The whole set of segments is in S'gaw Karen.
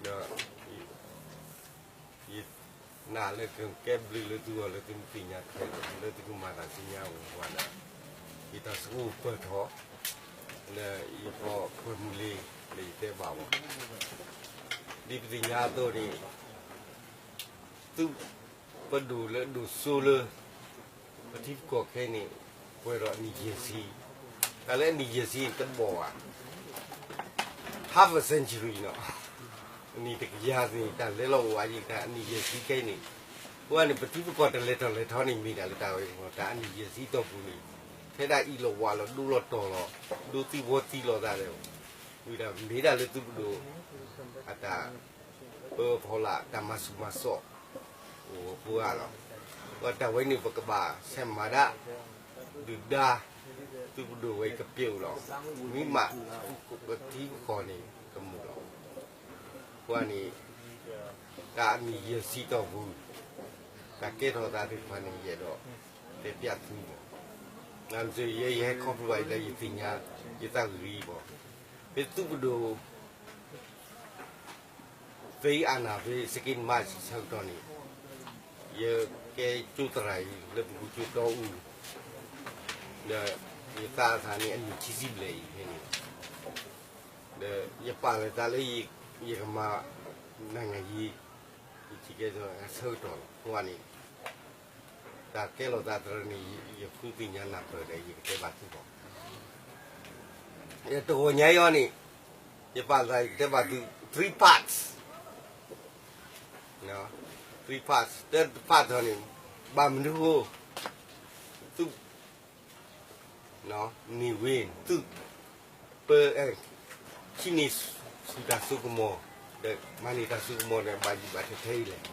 ဒီး ယနာ်လၢကကဲဘျုးလၢသုဂီၢ်လၢသုမ့ၢ်သ့ၣ်ညါထွဲဒီး လၢသုကမၤတၢ်သ့ၣ်ညါအဂီၢ်ဒီး ယတၢ်ဆိကမိၣ်ပၢၢ်ထီၣ် လၢယကပၢၢ်မူလံ လၢယတဲဘၣ်ဘၣ် ဒ်ပသ့ၣ်ညါအသိးန့ၣ် သုးပဒိၣ်လၢအဒိၣ်စိလၢ ပထံပကီၢ်ခဲအံၤန့ၣ် ပှဲၤဒီးအနံၣ်ယဲၢ်ဆံ, တၢ်လၢအနံၣ်ယဲၢ်ဆံတဘီၣ်ဘၣ်, half a century နီၤ, အနံၣ်တကယၤန့ၣ် တၢ်လဲၤလီၤအိၣ်အါယံၤ တၢ်အနံၣ်ယဲၢ်ဆံခဲအံၤန့ၣ်, အဃိန့ၣ် ပထံပကီၢ်တလဲၤထီၣ်လဲၤထီန့ၣ် မ့ၢ်ဒၣ်လၢတၢ်ဝဲ တၢ်အနံၣ်ယဲၢ်ဆံအတီၢ်ပူၤန့ၣ် ဖဲဒၣ်အံၤလီၤဝးလီၤဒိလီၤတီၤလီၤ ဒိသံဝီသံလိာ်သးဒီး ဝံၤဒီးမ့ၢ်ဒၣ်လၢသုးပဒိၣ် အတၢ် ပၢဖီလာ်တၢ်မၤဆူၣ်မၤစိး အိၣ်ပှၤလီၤ. ဒီးတၢ်ဝဲန့ၣ် ပကဘၣ်ဆဲးမၤဒၣ် ဒုၣ်ဒါ သုးပဒိၣ်ဝဲကပျိာ်လီၤ. မ့ၢ်မး ပထံပကီၢ်န့ၣ်ကမုာ်လီၤ. အဃိန့ၣ် တၢ်အနံၣ်ယဲၢ်ဆံတီၢ်ပူၤ တၢ်ကဲထီၣ်သးသ့ၣ်တဖၣ်န့ၣ် ယအဲၣ်ဒိးတဲပျးသုလီၤ. နယဲယဟဲခီဖျိဘၣ်အံၤလၢ ယသ့ၣ်ညါ ယသးဂ့ၤဂ့ၤဘၣ်. ဖဲသုးပဒိၣ် သိမ်းအာဏာ ဖဲ second March ဆၢကတီၢ်န့ၣ် ယကဲကၠိသရၣ်အံၤ လၢပကၠိတီအူ ဒီးယသးအသးန့ၣ် အနံၣ်ခံဆံဘျဲၣ်အံၤဖဲန့ၣ်, ဒီးယပာ်လီၤသးလၢ ယကမၤ နိုင်ငံရေး ယကဲဆၢကတီၢ်လီၤ. အဃိန့ၣ် တၢ်ကဲလီၤသးတရၢန့ၣ် ယဃုသ့ၣ်ညါနၢ်ပၢၢ်ဒီး ယကတဲဘၣ်သုဘၣ်. တဂီၤညါအံၤန့ၣ် ယပာ်လီၤသး ယကတဲဘၣ်သု three parts, three parts, third part န့ၣ် ဘၣ်မနုၤအဃိ သုး န့ၣ်ဝဲ သုး ပ ဟံးန့ၢ်ဆူၣ်တၢ်စိကမီၤ ဒီးမၤန့ၢ်တၢ်စိကမီၤဒီး ဘၣ်ယိၣ်ဘၣ်ထၢထဲအံၤလဲၣ်.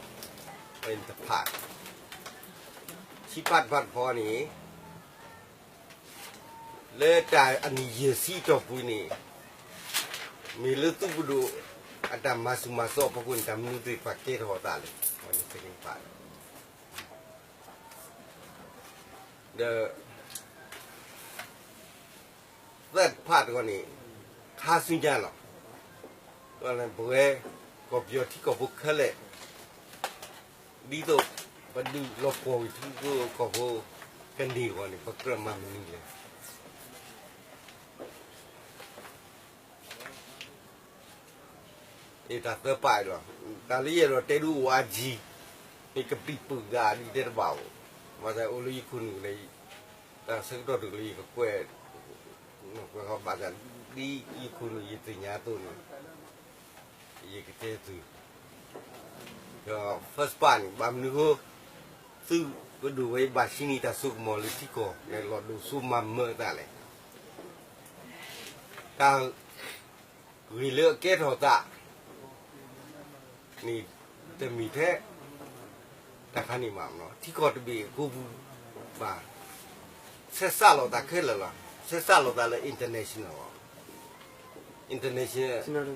အဝဲန့ၣ်တ part, ခံ part တ part တခီန့ၣ် လၢတၢ်အနံၣ်ယဲၢ်ဆံအတီၢ်ပူၤန့ၣ် မ့ၢ်လၢသုးပဒိၣ်အတၢ်မၤဆူၣ်မၤစိးအဖီခိၣ်န့ၣ် တၢ်မနုၤသ့ၣ်တဖၣ်ကဲထီၣ်အသးလဲၣ်. အဝဲန့ၣ် second part, the third part တခီန့ၣ် ခါဆူညါလီၤ. ပဝဲ ကီၢ်ပယီၤထံကီၢ်ဖိခဲလၢာ် ဒ်သိးပဒုးလီၤပှီၢ်ဝံၤထံကီၢ်ဖိ ကန့ၢ်အဂီၢ်န့ၣ် ပကြၢးမၤမနုၤလဲၣ်. အတၢ်သၢပာ်အံၤလီၤ. တၢ်လၢယအဲၣ်ဒိးတဲဒုးအိၣ်အါကံ, မ့ၢ်ကပံာ်ပၢၢ်ဒၣ်ဒ်တဲတဘၣ်အိၣ်, ဘၣ်ဆၣ်အိၣ်လၢယခိၣ်နူာ်န့ၣ်, တၢ်ဆၢကတီၢ်တကလုာ်ယကကွဲး, ကွဲးဃီဘၣ်ဆၣ် ဒ်ယခိၣ်နူာ်ယသ့ၣ်ညါအသိးန့ၣ်, ယကတဲသု, ဒီး first part န့ၣ် ဘၣ်မနုၤဃိ သုးပဒိၣ်ဝဲဘၣ်ဟံးန့ၢ်တၢ်စိကမီၤလၢထံကီၢ် လီၤဒိၣ်စိမၤမၢအသးလဲၣ်. တၢ်ဂ့ၢ်လၢအကဲထီၣ်သးန့ၣ် တမ့ၢ်ထဲတၢ်ခါန့ၣ်ဘၣ်, ထံကီၢ်တဘ့ၣ်အကိပူၤဘၣ်, ဆဲးစးလိာ်သးခဲလၢာ်လီၤ. ဆဲးစးလိာ်သးလၢ international, international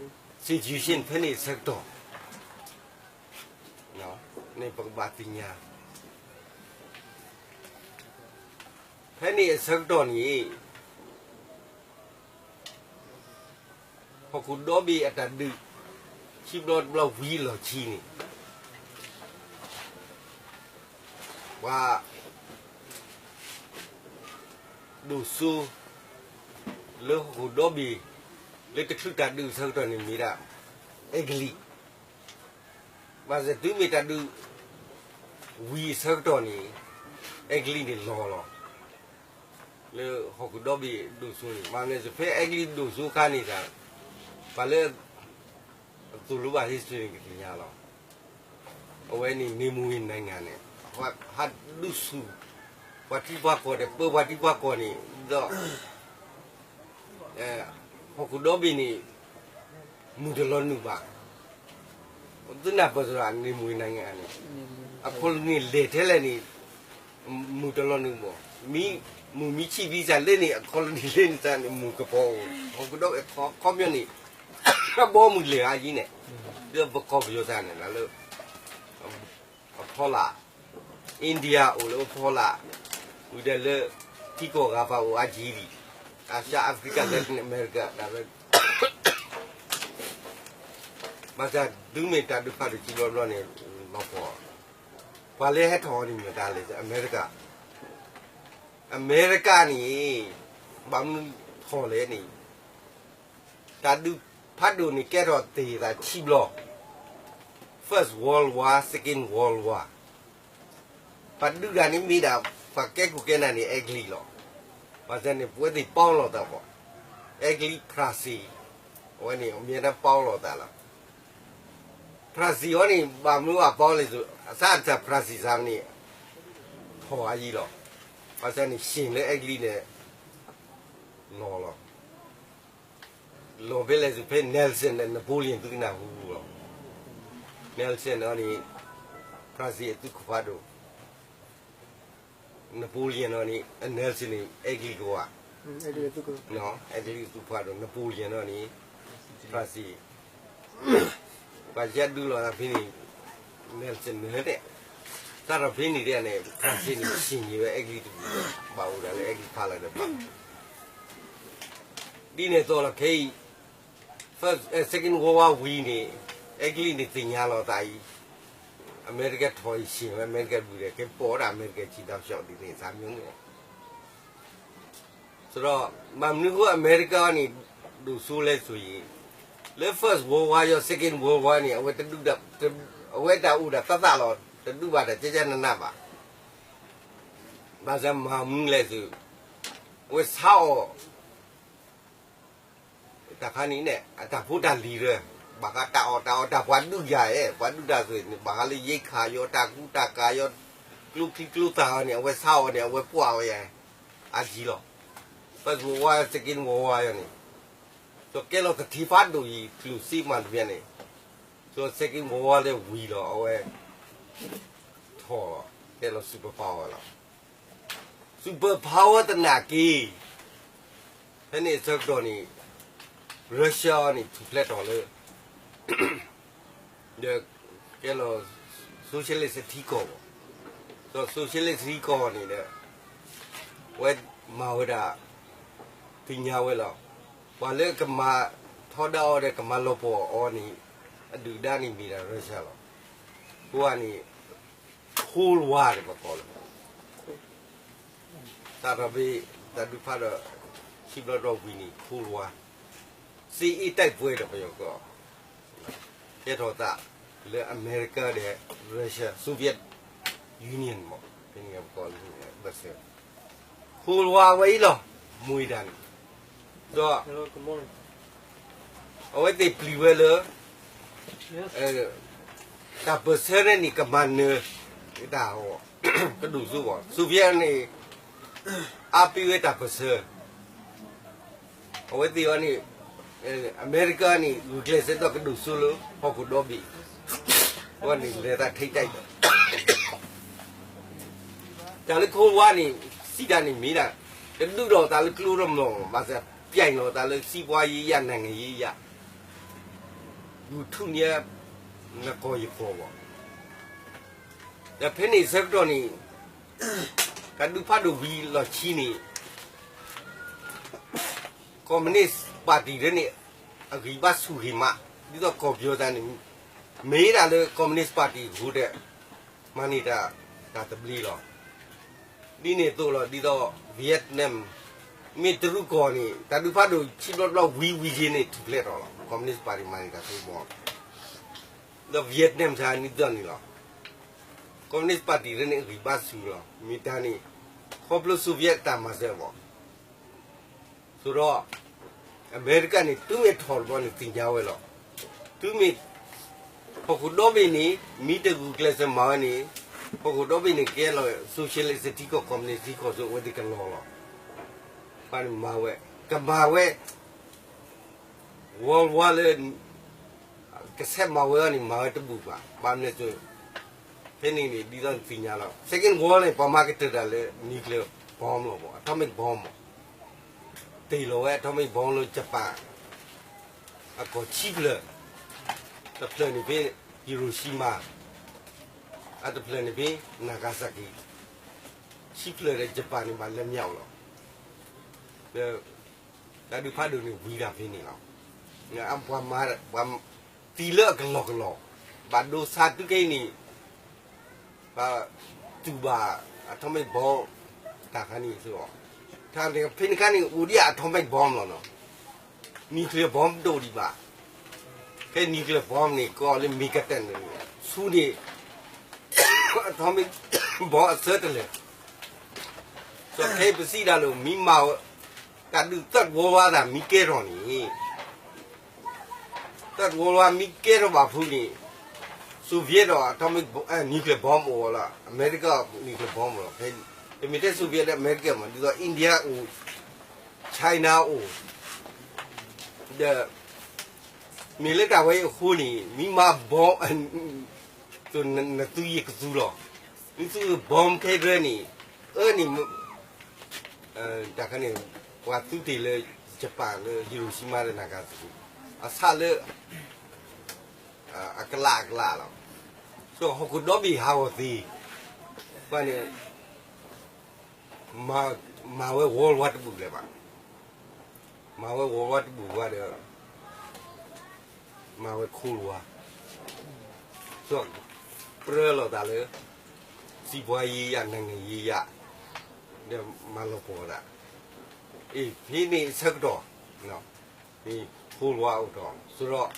situation ဖဲန့ၣ်အဆၢကတီၢ်န့ၣ် ပကဘၣ်သ့ၣ်ညါ, ဖဲန့ၣ်အဆၢကတီၢ်န့ၣ် ဟီၣ်ခိၣ်ဒီဘ့ၣ်အတၢ်ဒုး ခံဘျီတဘျီဝံၤအလီၢ်ခံန့ၣ် ပှၤဒိၣ်စိ လၢဟီၣ်ခိၣ်ဒီဘ့ၣ် လၢတချုးတၢ်ဒုးအဆၢကတီၢ်န့ၣ်မ့ၢ်ဒၣ် အဲကလံး, ဘၣ်ဆၣ်တုၤမ့ၢ်တၢ်ဒုးဝံၤအဆၢကတီၢ်န့ၣ် အဲကလံးန့ၣ်လီၤလီၤ လၢဟီၣ်ခိၣ်ဒီဘ့ၣ်ဒိၣ်စိန့ၣ်, မ့ၢ်န့ၣ် ဖဲအဲကလံးဒိၣ်စိအခါန့ၣ်ဒီး ပှၤလၢအသိၣ်လိဘၣ် history န့ၣ် ကသ့ၣ်ညါလီၤ. အဝဲန့ၣ် နေမဝင်နိုင်ငံ န့ၣ် ဟးဒုးဆူၣ်ပှၤထံပှၤကီၢ်ဒီး ပၢပှၤထံပှၤကီၢ်န့ၣ်ဒီး ဟီၣ်ခိၣ်ဒီဘ့ၣ်န့ၣ် မုၢ်တလီၤနုာ်ဘၣ်. သုနၢ်ပၢၢ်စ့ၢ်ကီး နေမဝင်နိုင်ငံ န့ၣ် အ colony လဲၤထဲလဲၣ်န့ၣ် မုၢ်တလီၤနုာ်ဘၣ်. မုၢ်မ့ၢ်ဆံးဘၣ်ဆၣ်လၢန့ၣ် အ colony လၢန့ၣ်စ့ၢ်န့ၣ် မုၢ်ကပီၤအိၣ်, ဟီၣ်ခိၣ်ဒီဘ့ၣ်ခီပညီန့ၣ် အဘီအမုၢ်လဲၤဟးယံၤန့ၣ်, ဒီးပကီၢ်ပယီၤစ့ၢ်န့ၣ် လၢအဖီလာ် India အိၣ်လၢအဖီလာ်, ဝံၤဒီးလၢထံကီၢ်ဂၤဖးအိၣ်အါကံဒံး, အာရှ Africa Latin America ဒၣ်ဝဲ ဘၣ်ဆၣ်ဒုးမ့ၢ်တၢ်ဒုးဖးဒိၣ်ခံဘျီဘျီန့ၣ် လီၤပှီၢ်, ပှၤလၢဟဲထီၣ်အီၤန့ၣ်မ့ၢ်တၢ်လဲၣ် အမဲရကၤ, အမဲရကၤန့ၣ် ဘၣ်မနုၤထီၣ်လဲၣ်န့ၣ် တၢ်ဒုးဖးဒိၣ်န့ၣ်ကဲထီၣ်တ့ၢ်သးခံဘျီ, First World War, Second World War, ပှၤဒုးတၢ်န့ၣ်မ့ၢ်ဒၣ် ပှၤကဲခိၣ်ကဲနၢ်န့ၣ် အဲကလံးလီၤ. ဘၣ်ဆၣ်န့ၣ် ပဝဲသ့ၣ်ပီလီၤသးဘၣ်, အဲကလံး ဖြၣ်စ့ၣ်, အဝဲန့ၣ် အမ့ၢ်ဒၣ်ပီလီၤသးလီၤ. ဖြၣ်စ့ၣ်အီၤန့ၣ် ဘၣ်မနုၤအပီလဲၣ်, အစးတၢ်ဖြၣ်စ့ၣ်စးန့ၣ် ထီၣ်အယံၤလီၤ. ဘၣ်ဆၣ်န့ၣ် ရှ့ၣ်လၢအဲကလံးန့ၣ် လီၤလီၤ. လီၤဖဲလဲၣ်စ့ၢ် ဖဲ Nelson ဒီး Napoleon သုကနၢ်ဟူလီၤ. Nelson အီၤန့ၣ် ဖြၣ်စ့ၣ်အသုးခိၣ်ဖးဒိၣ်, Napoleon အီၤန့ၣ် Nelson န့ၣ် အဲကလံးကဝီၤ, အဲကလံးအသုးခိၣ်ဖးဒိၣ်, Napoleon အီၤန့ၣ် ဖြၣ်စ့ၣ် ပှၤယဲၢ်ဒုးလီၤသးဖဲန့ၣ်, Nelson မ့ၢ်တဲ, စးထီၣ်ဖဲန့ၣ်ဒ်န့ၣ် ဖြၣ်စ့ၣ်န့ၣ် ရှ့ၣ်န့ၢ်ဝဲအဲကလံးတပူၤ, ဘၣ်အိၣ်ဒၣ်လၢအဲကလံးဖးလၢာ်ဒီးဘၣ် ဒ်န့ၣ်အသိးလီၤ ခဲအံၤ First, Second World War ဝံၤန့ၣ် အဲကလံးန့ၣ်သ့ၣ်ညါလီၤသးအံၤ, အမဲရကၤထီၣ်အံၤ ရှ့ၣ်ဝဲ အမဲရကၤဒုးဒီး ကဲပိာ်ဒၣ်အမဲရကၤဆံးဒီးဖျိးဒ်န့ၣ် သးမျိုးန့ၣ် ဆိုတော့ ဘၣ်မနုၤဃိအမဲရကၤန့ၣ် ဒိၣ်စိလဲၣ်ဆိအံၤ, လၢ First World War ယီၤ Second World War န့ၣ် အဝဲတဒုး, အဝဲတၢ်အိၣ်ဒၣ်သးသးလီၤ, တဒုးဘၣ်တၢ်ကဲကဲနးနးဘၣ်. ဘၣ်ဆၣ်မၤမနုၤလဲၣ်ဆိ, အဝဲဆါအီၤ တၢ်ခါန့ၣ်န့ၣ် အတၢ်ဖိတၢ်လံၤရၢ, ဘၣ်ဃးတၢ်အီၣ်တၢ်အီတၢ်ပှၤဒုးယၤအဲ, ပှၤဒုးတၢ်ဆိန့ၣ် ဘၣ်ဃးလၢယဲၢ်ခးယီၤတၢ်ကူတၢ်ကၤယီၤ, ကျိချံကျိသၣ်အီၤန့ၣ် အဝဲဆါအီၤန့ၣ် အဝဲပှၢ်ဝဲယၤ, အါကံလီၤ. First World War, Second World War ယီၤန့ၣ်, ဒီးကဲလီၤသထ့ဖးဒိၣ်အံၤကျိၣ်စ့မၤတမံၤန့ၣ်, ဒီး Second World War လၢဝံၤလီၤ အဝဲ ထီၣ်လီၤ, ကဲလီၤ superpower လီၤ. Superpower သနာ်က့ ဖဲန့ၣ်အဆၢကတီၢ်န့ၣ် Russia န့ၣ် ထူၣ်ဖျဲးထီၣ်လၢ ဒီးကဲလီၤ socialist ထံကီၢ်ဘၣ်, ဒီး socialist ထံကီၢ်န့ၣ်ဒီး အဝဲမၤဝဲဒၣ် သ့ၣ်ညါဝဲလီၤ. ပှၤလၢကမၤထီဒါအီၤဒီးကမၤလီၤပှီၢ်အီၤန့ၣ် အဒုၣ်ဒါန့ၣ်မ့ၢ်ဒၣ် Russia လီၤ. အဃိန့ၣ် Cold War န့ၣ်ပကိးလီၤ. စးထီၣ်ဖဲ တၢ်ဒုးဖးဒိၣ် ခံဘျီတဘျီဝံၤန့ၣ် Cold War, စစ်အေးတိုက်ပွဲ ဒီးပယီၤကီၢ် ကဲထီၣ်သးလၢအမဲရကၤဒီး Russia, Soviet Union မ့ၢ် ဖဲန့ၣ်ပကိးလၢ Cold War ဝဲအံၤလီၤ. မ့ၢ်ဒၣ်န့ၣ် ဒီး အဝဲသ့ၣ်ပျံၤဝဲလၢ တၢ်ပၢၢ်ဆၢန့ၣ်န့ၣ် ကမၤနၢၤတၢ်အီၤ ကဒိၣ်စိဘၣ်. Soviet န့ၣ် အါပ့ၤဝဲတၢ်ပၢၢ်ဆၢ, အဝဲသ့ၣ်အီၤန့ၣ် အမဲရကၤန့ၣ် ဂုာ်ကျဲးစၢးဒီးကဒိၣ်စိလၢဟီၣ်ခိၣ်ဒီဘ့ၣ်, အဝဲန့ၣ်လဲၤသးထိပ်တိုက်ဒီး တၢ်လၢ Cold War န့ၣ် စံးတၢ်န့ၣ်မ့ၢ်ဒၣ် တဒုးဒီးသးလၢကျိဒီးမျိာ်, ဘၣ်ဆၣ် ပြိုင် လီၤသးလၢ စီးပွားရေးအရ နိုင်ငံရေးအရ ဒုးထူၣ်န့ၢ် နကီၢ်ယကီၢ်ဘၣ်. ဒီးဖဲန့ၣ်ဆၢကတီၢ်န့ၣ် တၢ်ဒုးဖးဒိၣ်ဝံၤလီၢ်ခံန့ၣ် Communist Party ဒၣ်န့ၣ် အဂံၢ်ဘါဆူၣ်ဂ့ၤမး, ဒ်သိးကီၢ်ပယီၤသးန့ၣ် မ့ၢ်ဒၣ်လၢ Communist Party အဃိဒီး မၤန့ၢ်တၢ် တၢ်သဘျ့လီၤ. ဒ်န့ၣ်အသိးလီၤ, ဒ်သိး Vietnam မ့ၢ်တရူးကီၢ်န့ၣ် တၢ်ဒုးဖးဒိၣ်ခံဘျီတဘျီဝံၤဝံၤက့ၤန့ၣ် ထူၣ်ဖျဲးထီၣ်လီၤ. Communist Party မၤန့ၢ်တၢ်သဘျ့လီၤ. ဒီး Vietnam စ့ၢ်န့ၣ်ဒ်န့ၣ်လီၤ. Communist Party ဒၣ်န့ၣ် အဂံၢ်ဘါဆူၣ်လီၤ. မ့ၢ်တၢ်န့ၣ် ခီဖျိ Soviet တၢ်မၤစၢၤဘၣ်. ဆိုတော့ အမဲရကၤန့ၣ် တုၤမ့ၢ်ထီၣ်တဘျီန့ၣ် သ့ၣ်ညါဝဲလီၤ. တုၤမ့ၢ် ဟီၣ်ခိၣ်ဒီဘ့ၣ်န့ၣ် မ့ၢ်တဂုာ်ကျဲးစၢးမၤဝဲန့ၣ် ဟီၣ်ခိၣ်ဒီဘ့ၣ်န့ၣ် ကဲလီၤ socialist ထံကီၢ် communist ထံကီၢ် ဆိအဝဲသ့ၣ်ကလီၤလီၤ. ပှၤန့ၣ်မၤဝဲ ကမၤဝဲ World War လၢ ကဆဲးမၤဝဲအီၤန့ၣ် မၤဝဲတဘူၣ်ဘၣ်. ဘၣ်မနုၤလဲၣ်, ဖဲန့ၣ်န့ၣ် ဒ်သိးနသ့ၣ်ညါလီၤ. Second World န့ၣ် ပှၤမၤကတၢၢ်တၢ်လၢ nuclear bomb လီၤဘၣ်, atomic bomb မး, တ့ၢ်လီၤဝဲ atomic bomb လၢ Japan အကီၢ်ခံဖျၢၣ်, တဖျၢၣ်န့ၣ်ဖဲ Hiroshima, အတဖျၢၣ်န့ၣ်ဖဲ Nagasaki, ခံဖျၢၣ်ဒီး Japan န့ၣ် ဘၣ်လဲၤမၠးလီၤ. ဒီး တၢ်ဒုးဖးဒိၣ်န့ၣ်ဝံၤဒၣ်ဖဲန့ၣ်လီၤ. ပှၤမၤ ပှၤ သံလၢအကလီကလီ, ဘၣ်ဒိဆါတုၤခဲအံၤန့ၣ်, ဘၣ်တူၢ်ဘၣ် atomic bomb တၢ်ခါန့ၣ်အသိးလီၤ. တၢ်န့ၣ်ဖဲန့ၣ်အခါန့ၣ် အိၣ်ဒံး atomic bomb လီၤနီၤ, nuclear bomb တအိၣ်ဒံးဘၣ်. ဖဲ nuclear bomb န့ၣ် ကီၢ်လၢ megaton န့ၣ် ဆူန့ၣ် atomic bomb အဆၢတလဲာ်, ဒီးခဲအံၤပစံးဒၣ်လၢ မ့ၢ်မၤဝဲ တၢ်ဒုး Third World War သးမ့ၢ်ကဲထီၣ်န့ၣ် Third World War မ့ၢ်ကဲထီၣ်ဘၣ်ဖုးန့ၣ် Soviet ဒီး atomic nuclear bomb အိၣ်လီၤ, America nuclear bomb အိၣ်လီၤ. တမ့ၢ်ထဲ Soviet ဒီး America မး ဒ်သိး India အိၣ်, China အိၣ်, ဒီး မ့ၢ်လၢတၢ်ဝဲအံၤအဃိန့ၣ် မ့ၢ်မၤ bomb နသုယကသူလီၤ. မ့ၢ်သူ bomb ခဲဒၢန့ၣ် အၢန့ၣ် တၢ်ခါန့ၣ် ပှၤသူတ့ၢ်လၢ Japan လၢ Hiroshima ဒီး Nagasaki အဆၣ်လၢ အကလးအကလးလီၤ. ဒီးဟီၣ်ခိၣ်ဒီဘ့ၣ်ဟးဂီၤသ့, ပှၤန့ၣ် မၤဝဲ World War တဘူၣ်လဲၣ်ဘၣ်, မၤဝဲ World War တဘူၣ်ဝဲဒီး မၤဝဲ Cold War, ဒီးပြၢလိာ်သးလၢ စံးပှၤယံယၤ နံၣ်ဂံၢ်ယံယၤ ဒီးမၤလီၤပှီၢ်သး, အ့ ဖဲန့ၣ်အဆၢကတီၢ် Cold War အိၣ်ထီၣ် ဆိုတော့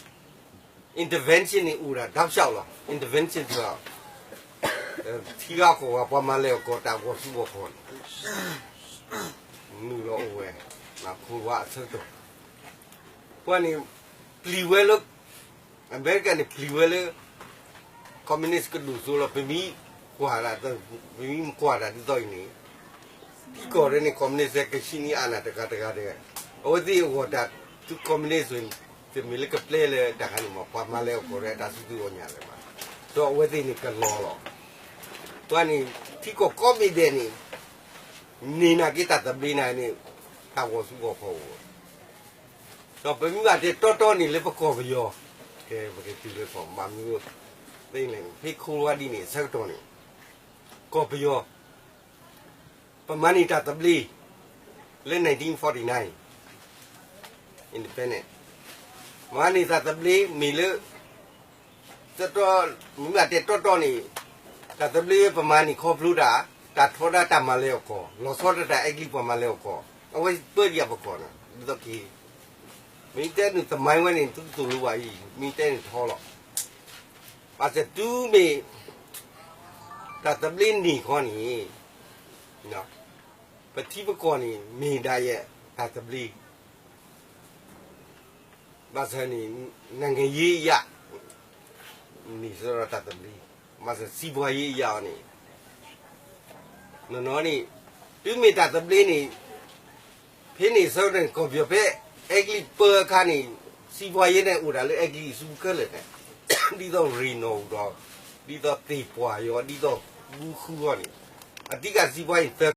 intervention န့ၣ်အိၣ်ဒၣ် တောက်လျှောက် လီၤ. Intervention ဒီး ထံဂၤကီၢ်ဂၤ ပှၤမၤလဲၤအီၣ်ကီၢ် တၢ်ဂီၤဆူဂီၤခီန့ၣ် နုာ်လီၤအိၣ်ဝဲ Cold War အဆၢကတီၢ်, ပှၤန့ၣ် ပျံၤဝဲလၢ အမဲရကၤန့ၣ် ပျံၤဝဲလၢ communist ကဒိၣ်စိလီၤ. ပမ့ၢ်ကွၢ်ဒၣ် ပမ့ၢ်ကွၢ်ဒၣ်ဒ်သိးအံၤန့ၣ် ထံကီၢ်ဒၣ်န့ၣ် communist ကဆံနံၣ်အါနၢ်တဂၤတဂၤဒီး အဝဲသ့ၣ်အဂီၢ်တၢ် သု communist န့ၣ် တမ့ၢ်လၢကပျဲလၢတၢ်ခါန့ၣ်မး ပှၤမၤလဲၤအီၣ်ကီၢ်ဒီးတၢ်စုသ့ၣ်ညါလၢၤဘၣ်. ဒီးအဝဲသ့ၣ်န့ၣ်ကလီၤလီၤ. ပှၤန့ၣ် ထံကီၢ်ကိးဘ့ၣ်ဒဲးန့ၣ် န့ၢ်နာ်က့တၢ်သဘျ့နၤန့ၣ် တၢ်ဂီၤဆူဂီၤခီအိၣ် ဒီးပမ့ၢ်ဘၣ်တဲတီတီန့ၣ်လၢပကီၢ်ပယီၤ, ကဲ ပကတုၤလၢကီၢ် ဘၣ်မနုၤသ့လဲၣ်န့ၣ် ဖဲ Cold War ဒ်န့ၣ် အဆၢကတီၢ်န့ၣ် ကီၢ်ပယီၤ ပမၤန့ၢ်တၢ်သဘျ့ လၢ nineteen forty-nine independent, မၤန့ၢ်တၢ်သဘျ့ မ့ၢ်လၢ တတီ မ့ၢ်ဘၣ်တဲတီတီန့ၣ် တၢ်သဘျ့ပမၤန့ၢ်ခီဖျိတၢ် တၢ်ထီဒါတၢ်မၤလဲၤအီၣ်ကီၢ် လီၤဆီဒၣ်တၢ်အဲကလံးပှၤမၤလဲၤအီၣ်ကီၢ် အဝဲပၢဒံးပကီၢ်န့ၣ် ဒ်သိးက့ၤ မ့ၢ်တဲန့ၣ် သမိုင်းဝဲန့ၣ် သုကသိၣ်လိဘၣ်အံၤ မ့ၢ်တဲန့ၣ်ထီလီၤ. ဘၣ်ဆၣ်တုၤမ့ၢ် တၢ်သဘျ့န့ၢ်ခီန့ၣ် ပထံပကီၢ်န့ၣ် မ့ၢ်ဒၣ်ယဲ တၢ်သဘျ့ ဘၣ်ဆၣ်န့ၣ် နိုင်ငံရေးအရ န့ၢ်စ့ၢ်ကီးတၢ်သဘျ့, ဘၣ်ဆၣ် စီးပွားရေးအရအီၤန့ၣ် နီၢ်နီၢ်န့ၣ် တုၤမ့ၢ်တၢ်သဘျ့န့ၣ် ဖဲန့ၣ်အဆၢကတီၢ်န့ၣ် ကီၢ်ပယီၤဖဲ အဲကလံးပၢအခါန့ၣ် စီးပွားရေးန့ၣ် အိၣ်ဒၣ်လၢအဲကလံးအစုခဲလၢာ်န့ၣ် ဒ်သိးရ့ၣ်နီၣ်အူဒီး ဒ်သိးသ့ၣ်ပှၢ်ယီၤ ဒ်သိးဘူဃုအီၤန့ၣ် အဓိကစီးပွားရေးသၢ